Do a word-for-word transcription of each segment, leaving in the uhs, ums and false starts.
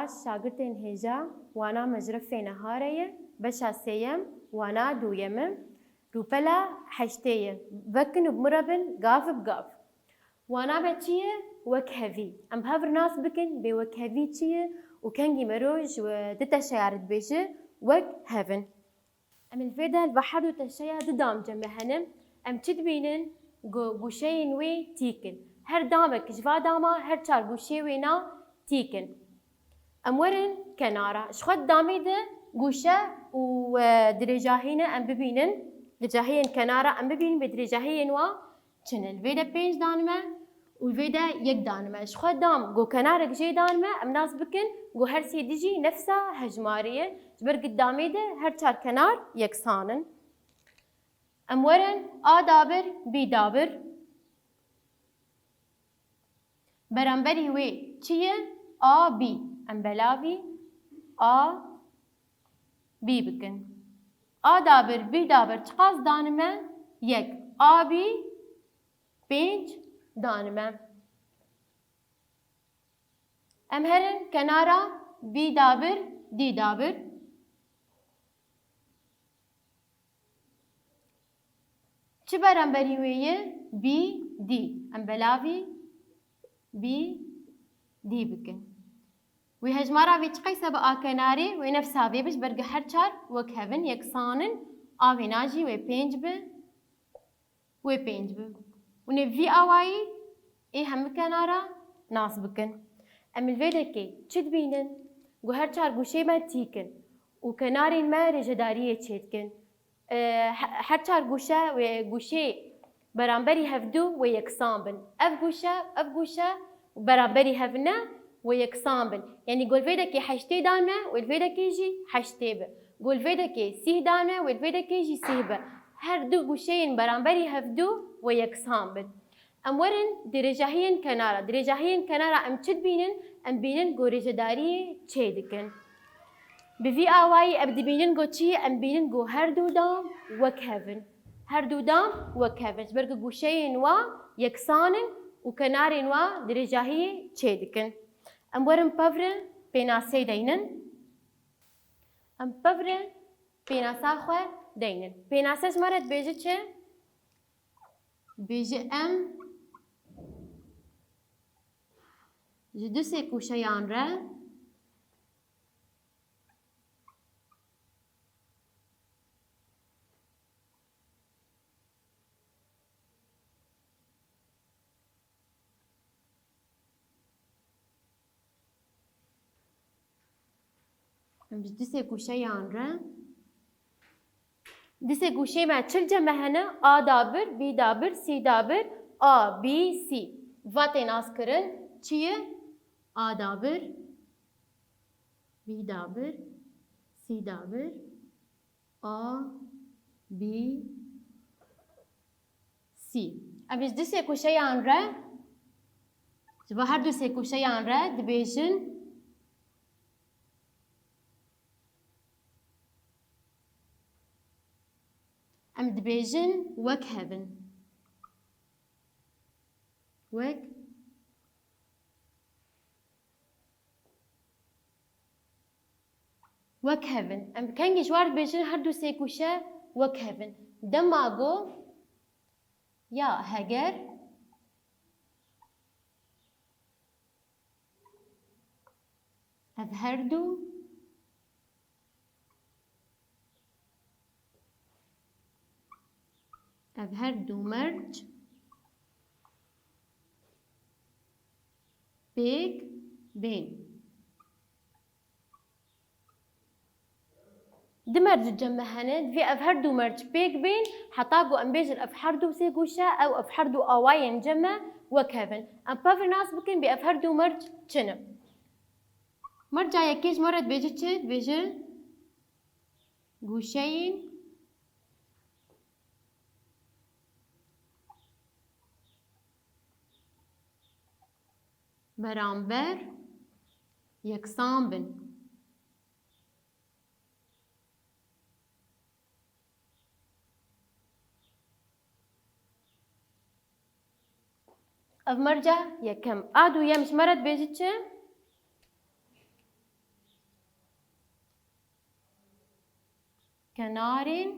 Şagirtên hêja, wana mecrifê nehare ye, beşa sêyem, wana duyem e, rûpela heştê ye. Vekin û bi min re bin, gav bi gav. Wana me çi ye? Wekhevî. Em bi hev re nas bikin, bêwekhevî çi ye û kengî mero ji we di teşeya re dibêje wekhevin. Em li vê de li va her du teşeya du dam cem me hene. Em çi dibînin? Ku gûşeyên wê tîk in. Her damek ji va dama her çar gûşê wê na tîk in. Em werin kenara. Ji xwe di damê de gûşe û, e, dirêjahî ne em bibînin. Dirêjahiyên kenara em bibînin, bê dirêjahiyên wa çi ne. Li vê de pênc danime û li vê de yek danime. Ji xwe dam ku kenarek jê danime, em nas bikin ku her sê dijî nefsa hejmarê ye. Ji ber ku damê de her çar kenar yeksan in. Em werin A dabir, B dabir. Beramberî wê çi ye? A B. Em belavî A B bikin. A dabir, B dabir çiqas danime? Yek. A B pênc danime. Em herin kenara B dabir, D dabir. Çi beramberî wê ye? B D. Em belavî B D bikin. Wê hejmara vê çiqeyse bi a kenarê, wê nefsa vê bi, ji ber ku her çar wek hev in, yeksan in, a vê na jî wê pênc bi, wê pênc bi. Û nê vî awayî ê hemû kenara nas bikin. Em li vê dekê çi dibînin? Ku her çar gûşê me tîk in û kenarên me rêjedariyê çêdikin. E, he-, her çar gûşe wê gûşê beramberî hevdû wê yeksan bin. Ev gûşe, ev gûşe beramberî hev ne, wê yeksan bin. Yanî ku li vê dekê heştê dane, wê li vê dekê jî heştê bi. Ku li vê dekê sîh dane, wê li vê dekê jî sîh bi. Her du gûşeyên beramberî hevdû wê yeksan bin. Em werin dirêjahiyên kenara. Dirêjahiyên kenara em çi dibînin? Em bînin ku rêjedariyê çê dikin. Bi vî awayî em dibînin ku çi? Em bînin ku her du dam wek hev in. Her du dam wek hev in. Ji ber ku gûşeyên wa yeksan in û kenarên wa dirêjahiyê çê dikin. Em werin pevre pênasê deynin. Em pevre pênasa xwe deynin. Pênase ji me re dibêje çi? Dibêje em ji du sêkûşeyan re Em ji du sêkûşeyan re. Du sêkûşê me çil cem me hene? A dabir, B dabir, C dabir, A, B, C. Va tê nas kirin. Çi ye? A dabir, B dabir, C dabir, A, B, C. Em ji du sêkûşeyan re, ji bo her du sêkûşeyan re dibêjin, em dibêjin wek hev in. Wek Wek hev in. Em kengî ji war dibêjin her du sêkûşe wek hev in. Dema ku ya heger ev her du Ev her du merc pêk bên. Du merc cem me hene, divê ev her du merc pêk bên, heta ku em bêjin ev her du sêgûşe, ew ev her du awayên cem me wek hev in. Em pevre nas bikin bê ev her du merc çi ne. Merca yekê ji me re dibêje çi? Dibêje gûşeyên beramber yeksan bin. Ev merca yekem. A duyem ji me re dibêje çi? Kenarên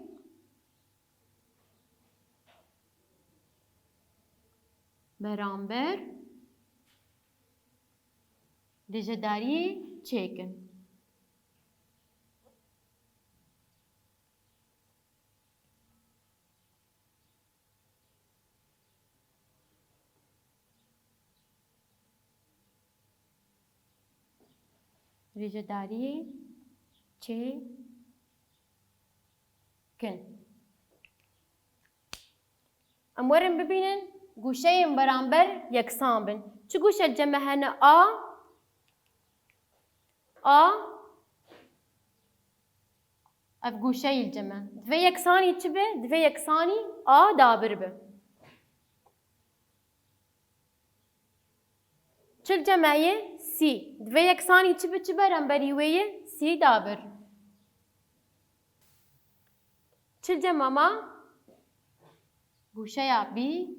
beramber rêjedariyê çêkin. Rêjedariyê çêkin. Em werin bibînin gûşeyên beramber yeksan bin. Çi gûşe li cem me hene? A, A, ev gûşeyî li cem me. Divê yeksanî çi be? Divê yeksanî A dabir be. Çi li cem me ye? Sî. Divê yeksanî çi bi çi beramberî wê ye? Sî dabir. Çi li cem me ma? Gûşeya bî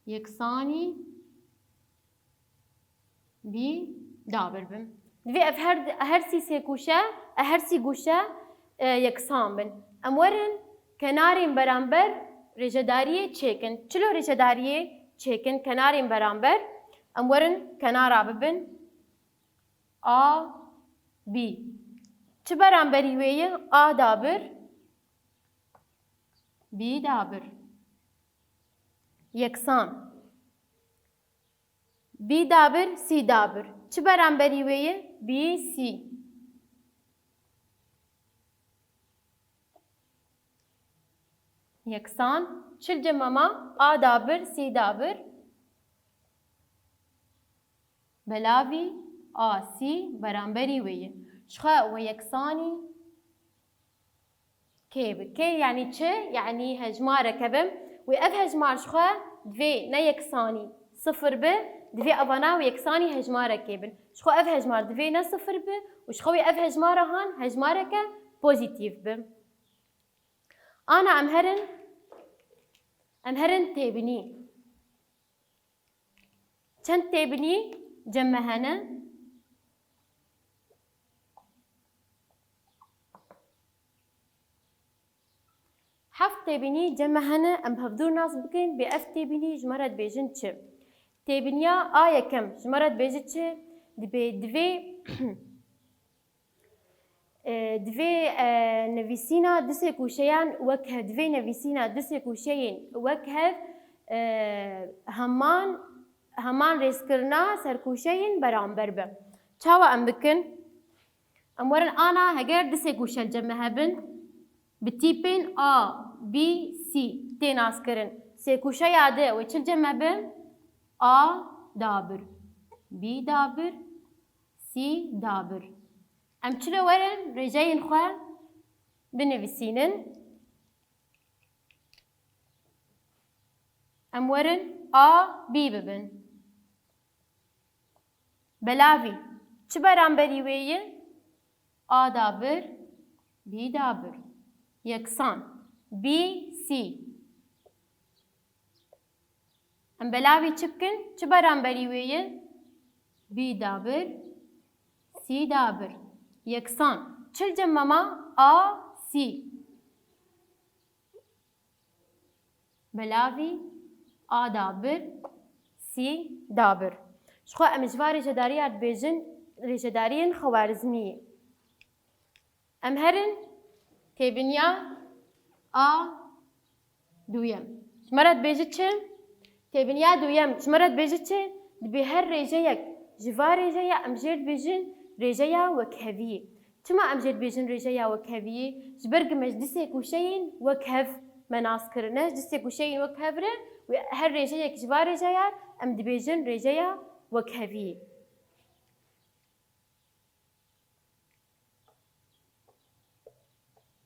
yeksanî bî dabir bin. Divê ev her, her sî sê gûşe, e, her sî gûşe, e, yeksan bin. Em werin kenarên beramber rêjedariyê çêkin. Çilo rêjedariyê çêkin? Kenarên beramber. Em werin kenara bibin A, B. Çi beramberî wê ye? A dabir, B dabir. Yeksan. B dabir, C dabir. Çi beramberî wê ye? B C. Yeksan. Çi li cem me ma? A dabir, C dabir. Belavî A C beramberî wê ye. Ji xwe wê yeksanî K bi. K yanî çi? Yanî hejmareke bi. Wê ev hejmar ji xwe divê ne yeksanî sifir bi, divê evana wê yeksanî hejmarekê bin. Ji xwe ev hejmar divê ne sifir bi û ji xwe wê ev hejmara han hejmareke pozîtîf bi. Ana em herin, em herin têbinî. Çend têbinî cem me hene? Heft têbinî cem me hene, em hevdû nas bikin, bê ev têbinî ji me re dibêjin çi? Têbiniya A yekem ji me re dibêje çi? Dibê, divê, e, divê, e, nivîsîna du sêkûşeyan wek hev, divê nivîsîna du sêkûşeyên wek hev, e, heman, heman rêzkirina serkûşeyên beramber be. Çawa em bikin? Em werin ana heger du sêkûşe li cem me hebin, bi tîpên A, B, C tê naskirin. Sêkûşeya di wê çi li cem me bi? A dabir, B dabir, C dabir. Em çilo werin rêjeyên xwe binivîsînin. Em werin A, B bibin. Belavî. Çi beramberî wê ye? A dabir, B dabir. Yeksan. B, C. Em belavî çi bikin? Çi beramberî wê ye? B dabir, C dabir. Yeksan. Çi li cem me ma? A, C. Belavî A dabir, C dabir. Ji xwe em ji va rêjedariya dibêjin rêjedariyên xewarizmiyê. Em herin têbiniya A duyem. Ji me re dibêje çi? Têbiniya duyem ji me re dibêje çi? Dibê her rêjeyek ji va rêjeya em jê dibêjin rêjeya wekheviyê. Çima em jê dibêjin rêjeya wekheviyê? Ji ber ku me ji du sêkûşeyên wekhev me nas kirine, ji du sêkûşeyên wekhev re wê her rêjeyek ji va rêjeya em dibêjin rêjeya wekheviyê.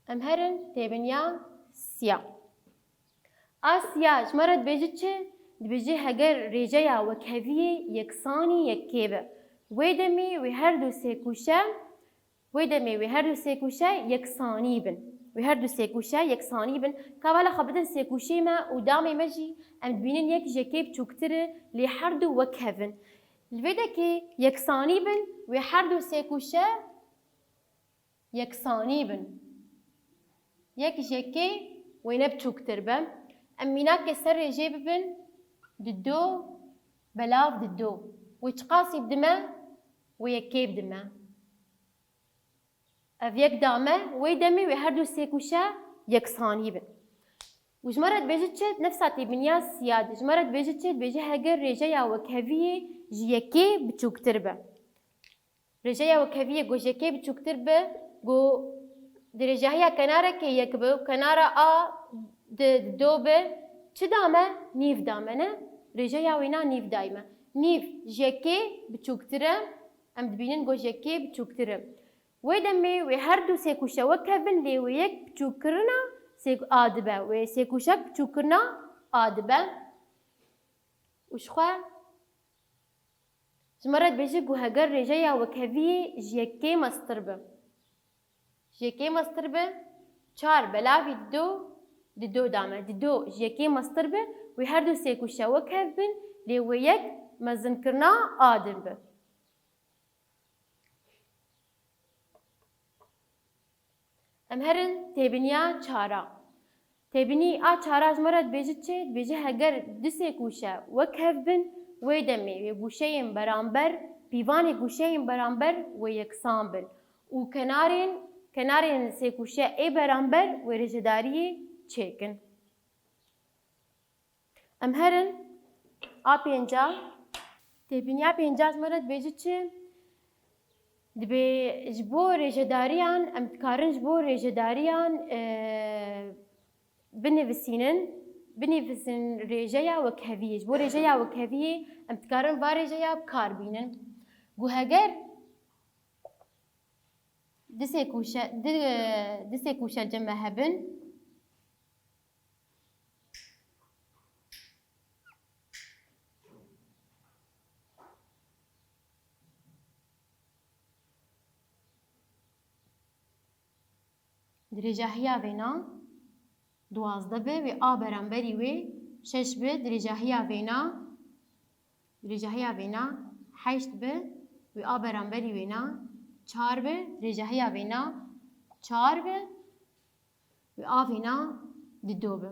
Em herin têbiniya siya. A siya ji me re dibêje çi? Dibêje heger rêjeya wekheviyê yeksanî yekkê be, wê demê wê her du sêkûşe, wê demê wê her du sêkûşe yeksanî bin. Wê her du sêkûşe yeksanî bin. Ka bala xwe bidin sêkûşê me û damê me jî em dibînin yek ji yekê biçûktir e, lê her du wekhev in. Li vê dekê yeksanî bin, wê her du sêkûşe yeksanî bin. Yek ji yekê wê ne biçûktir be. Em mînakê ser rêjê bibin, dido belav dido. Wê çiqasî bidime? Wê yekê bidime. Ev yek da me, wê demê wê her du sêkûşe yeksanî bin. Û ji me re dibêje çi? Nefsa têbiniya siya de. Ji me re dibêje çi? Dibêje heger rêjeya wekheviyê ji yekê biçûktir be. Rêjeya wekheviyê ku ji yekê biçûktir be, ku dirêjahiya kenarekê yek be û kenara A di, di do be, çi da me? Nîv da me, ne? Rêjeya wêna nîv dayî me. Nîv ji yekê biçûktir e. Em dibînin ku ji yekê biçûktir e. Wê demê wê her du sêkûşe wek hev bin, lê wê yek biçûkkirina sêk-, A dibe. Wê sêkûşek biçûkkirina A dibe. Û ji xwe ji me re dibêje ku heger rêjeya wekheviyê ji yekê mestir be. Ji yekê mestir be, çar belavî dido, dido da me. Dido ji yekê mestir be, wê her du sêkûşe wek hev bin, lê wê yek mezinkirina A din be. Em herin têbiniya çara. Têbinî a çara ji me re dibêje çi? Dibêje heger du sêkûşe wek hev bin, wê demê wê gûşeyên beramber, pîvanê gûşeyên beramber wê yeksan bin û kenarên, kenarên sêkûşe ê beramber wê rêjedariyê çêkin. Em herin a pênca. Têbiniya pênca ji me re dibêje çi? Dibê ji bo rêjedariyan, em dikarin ji bo rêjedariyan, e, binivîsînin, binivîsin rêjeya wekheviyê. Ji bo rêjeya wekheviyê em dikarin va rêjeya bi kar bînin. Ku heger du sêkûşe, du, du sêkûşe cem me hebin. Dirêjahiya vêna duwazdeh be, wê a beramberî wê şeş be, dirêjahiya vêna, dirêjahiya vêna heşt be, wê a beramberî wêna çar be, dirêjahiya vêna çar be, wê a vêna dido be.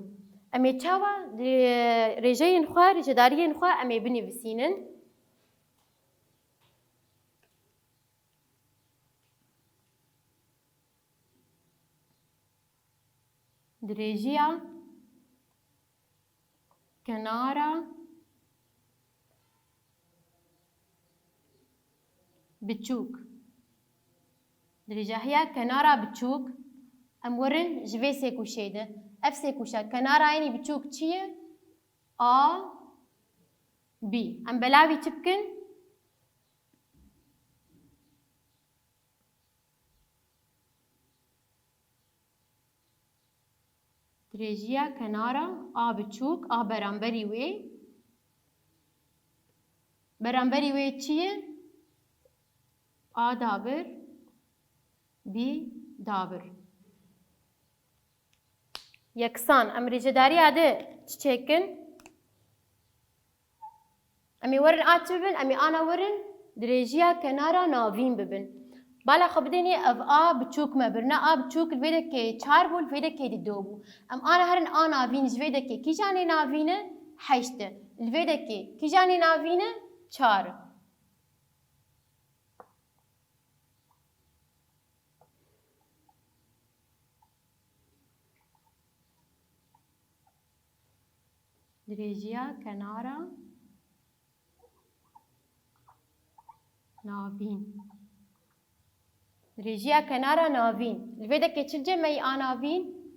Em ê çawa di rêjeyên xwe, rêjedariyên xwe em ê binivîsînin? Dirêjiya kenara biçûk. Dirêjahiya kenara biçûk, em werin ji vê sêkûşê de. Ev sêkûşa kenara yenî biçûk çi ye? A, B. Em belavî çi bikin? Dirêjiya kenara a biçûk, a beramberî wê. Beramberî wê çi ye? A dabir, B dabir. Yeksan. Em rêjedariya de çi çêkin? Em ê werin a çi bibin? Em ê ana werin dirêjiya kenara navîn bibin. Bala xwe bidênê, ev a biçûk me bir. Ne a biçûk li vê dekê çar bû, li vê dekê dido bû. Em ana herin a navîn, ji vê dekê kîjanê navîn e? Heşt e. Li vê dekê kîjanê navîn e? Çar e. Dirêjiya kenara navîn. Dirêjiya kenara navîn. Li vê dekê çi cem e a navîn?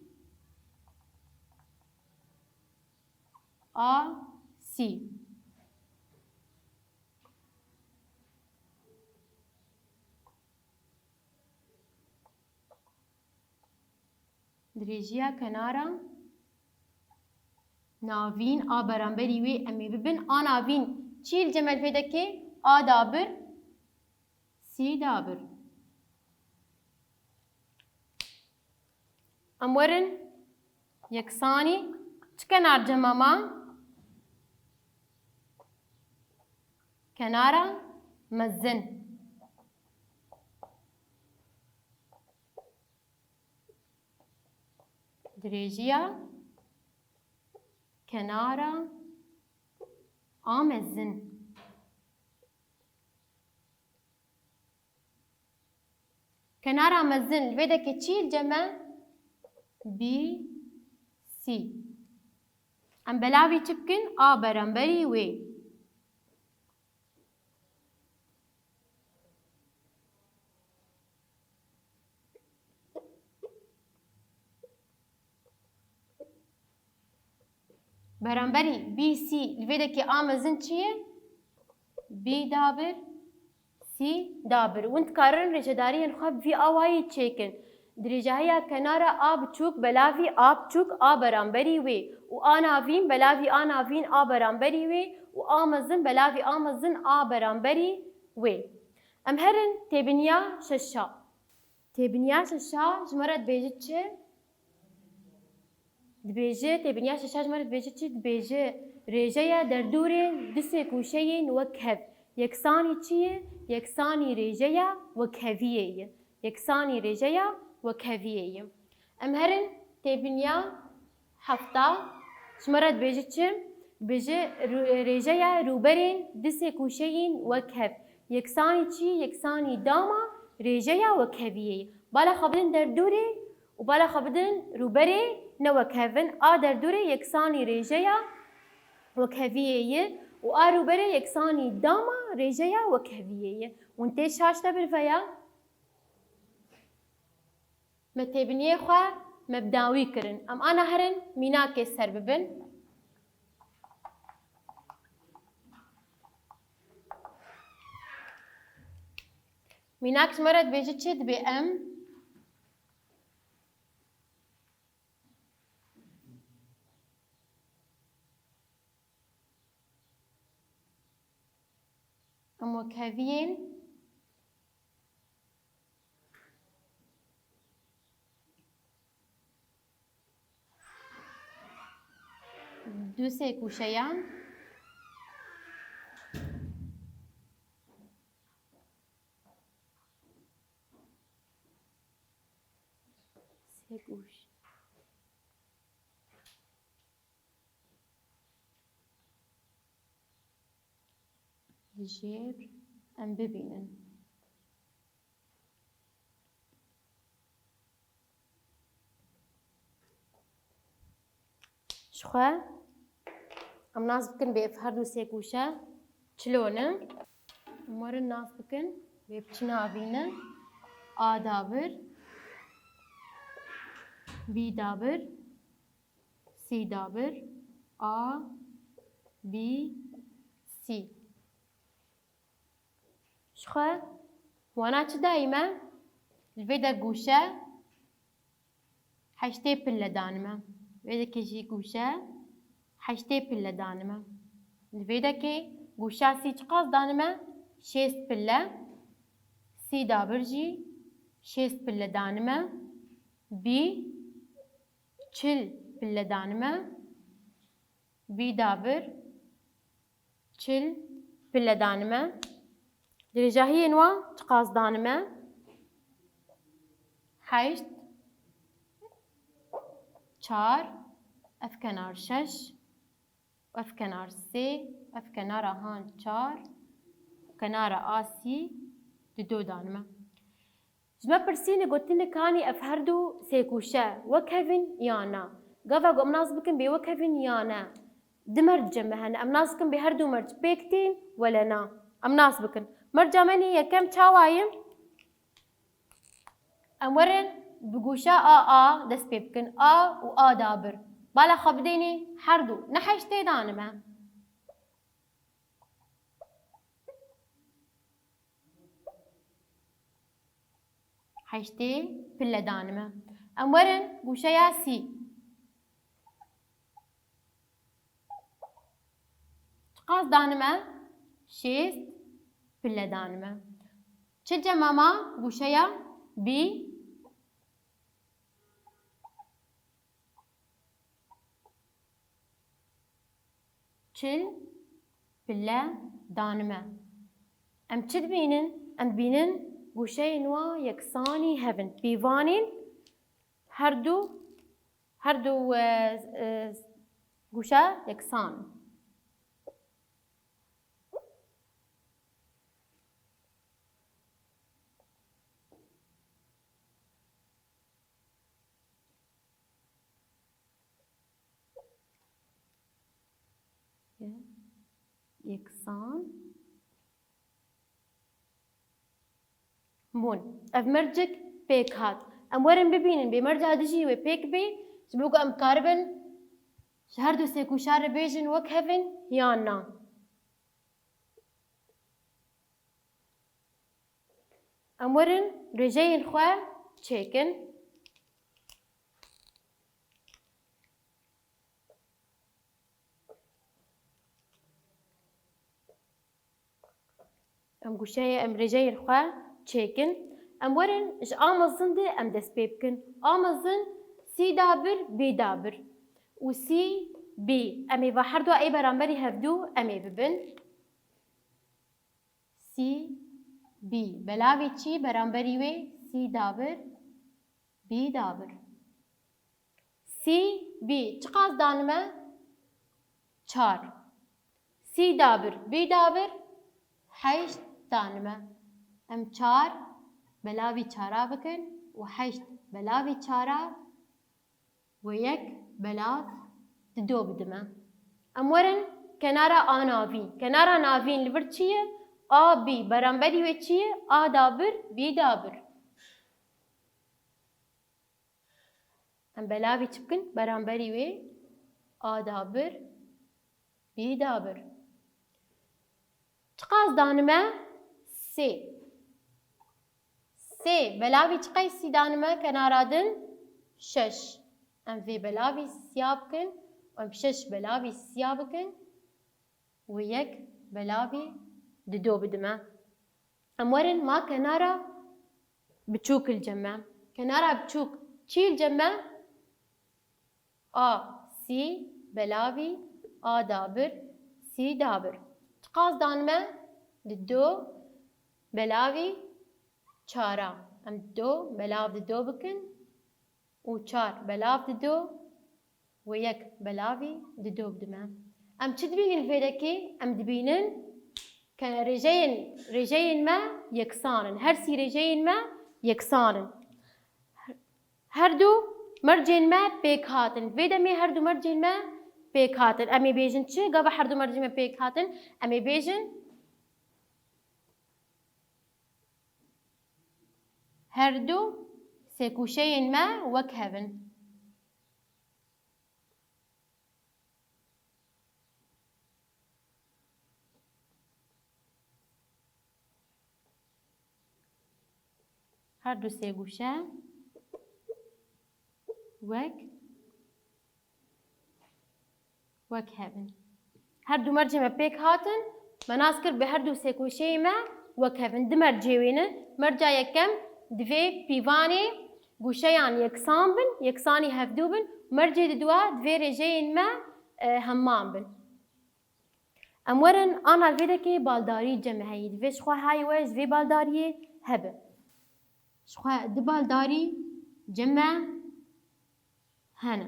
A C. Dirêjiya kenara navîn a beramberî wê em ê bibin a navîn. Çi li cem e li vê dekê? A dabir, C dabir. Em werin yeksanî. Çi kenar cem e ma? Kenara mezin. Dirêjiya kenara a mezin. Kenara mezin li vê dekê çi li cem e? B C. Em belavî çi bikin? A beramberî wê. Beramberî B C li vê dekê a mezin çi ye? B dabir, C dabir. Hûn dikarin rêjedariyên xwe bi vî awayî çêkin. Dirêjahiya kenara a biçûk belavî a biçûk a beramberî wê û a navîn belavî a navîn a beramberî wê û a mezin belavî a mezin a beramberî wê. Em herin têbiniya şeşa. Têbiniya şeşa ji me re dibêje çi? Dibêje, têbiniya şeşa ji me re dibêje çi? Dibêje, rêjeya derdorê du sêkûşeyên wek hev yeksanî çi ye? Yeksanî rêjeya wekheviyê ye. Yeksanî rêjeya wekheviyê ye. Em herin têbiniya hefta, ji me re dibêje çi? Dibêje, rû-, rêjeya rûberên du sêkûşeyên wek hev yeksanî çi? Yeksanî dama rêjeya wekheviyê ye. Bala xwe bidin derdorê û bala xwe bidin rûberê ne wekhev in. A derdorê yeksanî rêjeya wekheviyê ye û a rûberê yeksanî dama rêjeya wekheviyê ye. Hûn tê şaş te birveya? Me têbiniyê xwe me bi dawî kirin. Em ana herin mînakê ser bibin. Mînak ji me re dibêje çi? Dibê em em wekheviyên du sêkûşeyan sêkûş. Li jêr em bibînin. Ji xwe em nas bikin bê ev her du sêkûşe çilo ne. Em werin nas bikin bê bi çi navî ne? A dabir, B dabir, C dabir, A, B, C. Ji xwe wana çi dayî me? Li vê de gûşe heştê pille danime. Vê dekê jî gûşe heştê pille danime. Li vê dekê gûşa C çiqas danime? Şêst pille. C dabir jî şêst pille danime. B çil pille danime. B dabir çil pille danime. Dirêjahiyên wan çiqas danime? Heşt, çar, ev kenar şeş, ev kenar sê, ev kenara han çar, kenara asî di do danime. Ji me pirsîne gotinê kanî ev her du sêkûşe wek hev in ya na? Gava ku em nas bikin bê wek hev in ya ne? Du merc cem me hene. Em nas bikin bê her du merc pêk tên wele na? Em nas bikin. Merca me nê yekem çawa ye? Em werin bi gûşa A, A dest pê bikin. A û A dabir. Bala xwe bidênê her du. Ne heştê danime. Heştê pille danime. Em werin gûşeya sî. Çiqas danime? Şêst pille danime. Çi cema ma? Gûşeya B. Çil pille danime. Em çi dibînin? Em dibînin gûşeyên wa yeksanî hev in. Pîvanên her du Her du, e, e, gûşe yeksan. Yeksan. Bûn. Ev mercek pêk hat. Em werin bibînin bê merca dijî wê pêk bê, ji bo ku em karibin ji her du sêkûşa re bêjin wek hev in yan na. Em werin rêjeyên xwe çêkin. Em gûşeyê, em rêjeyên xwe çêkin. Em werin ji a mezin de em dest pê bikin. A mezin sî dabir, bî dabir. Û sî, bî. Em ê va her du ê beramberî hevdû em ê bibin. Sî, bî. Belavî çi? Beramberî wê sî dabir, bî dabir. Sî, bî. Çiqas danime? Çar. Sî dabir, bî dabir, heşt danime. Em çar belavî çara bikin û heşt belavî çara wê yek belav dido bidime. Em werin kenara a navîn. Kenara navîn li vir çi ye? A bî. Beramberî wê çi ye? A dabir, bî dabir. Em belavî çi bikin? Beramberî wê a dabir, bî dabir. Çiqas danime? Sê. Sê belavî çiqey sî danime kenara din? Şeş. Em vê belavî siya bikin. Em şeş belavî siya bikin. Wê yek belavî dido bidime. Em werin ma kenara biçûk li cem me. Kenara biçûk çi li cem me? A sî belavî a dabir sî dabir. Çiqas danime? Dido belavî çara. Em dido belav dido bikin. Û çar belav dido, wê yek belavî dido bidime. Em çi dibînin vê dekê? Em dibînin ke rêjeyên, rêjeyên me yeksan in. Her sî rêjeyên me yeksan in. Her du mercên me pêk hatin. Vê demê her du mercên me pêk hatin. Em ê bêjin çi? Gava her du mercên me pêk hatin, em ê bêjin Her du sêkûşeyên me wek hev in. Her du sêgûşe wek Wek hev in. Her du mercê me pêk hatin, me nas kir bi her du sêkoşeyê me wek hev in. Du mercê wê ne. Merca yekem divê pîvanê gûşeyan yeksan bin, yeksanî hevdû bin. Mercê diduwa divê rêjeyên me, e, hemman bin. Em werin ana vê dekê baldarî cem me heyî. Divê ji xwe hay we ji vê baldariyê hebe. Ji xwe du baldarî cem me hene.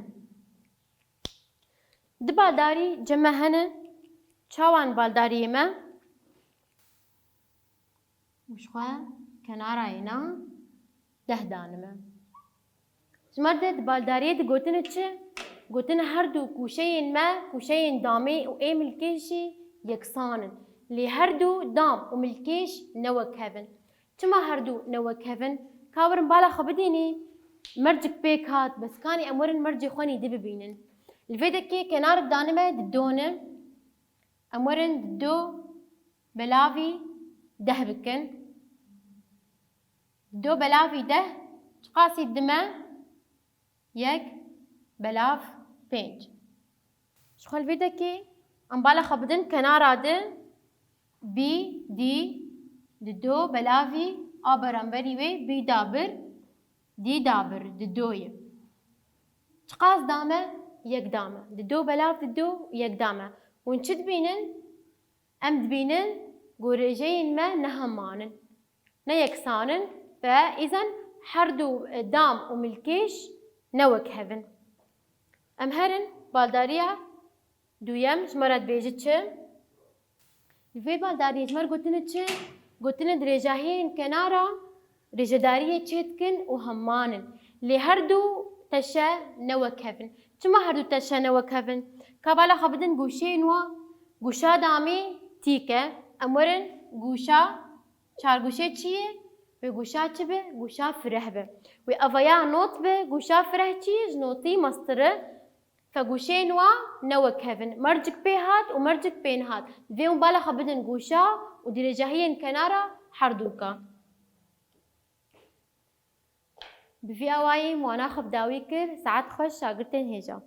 Du baldarî cem me hene. Çawan baldariyê me? Ji xwe kenarayê na deh danime. Ji me re di baldariyê de gotine çi? Gotine her du kûşeyên me, kûşeyên damê û ê milkêş jî yeksan in. Lê her du dam û milkêş ne wek hev in. Çima her du ne wek hev in? Ka werin bala xwe bidînî, mercik pêk hat, bes kanî em werin mercê xwe nî di bibînin. Li vê dekê kenarik danime di do ne. Em werin di do belavî deh bikin. Di do belavî deh çiqasî dime? Yek belav pênc. Ji xwe li vê dekê em bala xwe bidin kenara di bî, dî, di do belavî a beramberî wê bî dabir, dî dabir, di do ye. Çiqas dame? Yek dame. Di do belav di do yek dame. Hûn çi dibînin? Em dibînin ku rêjeyên me ne heman in, ne yeksan in ve îzen her du, e, dam û milkêş ne wek hev in. Em herin baldariya duyem, ji me re dibêje çi? Li vê baldariyê ji me re gotine çi? Gotine dirêjahiyên kenara rêjedariyê çêdikin û heman in. Lê her du teşe ne wek hev in. Çima her du teşe ne wek hev in? Ka bala xwe bidin gûşeyên wa, gûşa damê tîk e. Em werin gûşa çargûşê çi ye? Wê gûşa çi be? Gûşa fireh be. Wê evaya not be, gûşa fireh çi ye? Ji notî mestiri. Fe gûşeyên wa ne wek hev in. Mercik pê hat û mercik pê nehat. Divê hûn bala xwe bidin gûşa û dirêjahiyên kenara herdûka. Bi vî awayî wana xwe bi dawî kir, saet xweş şagirtên hêja.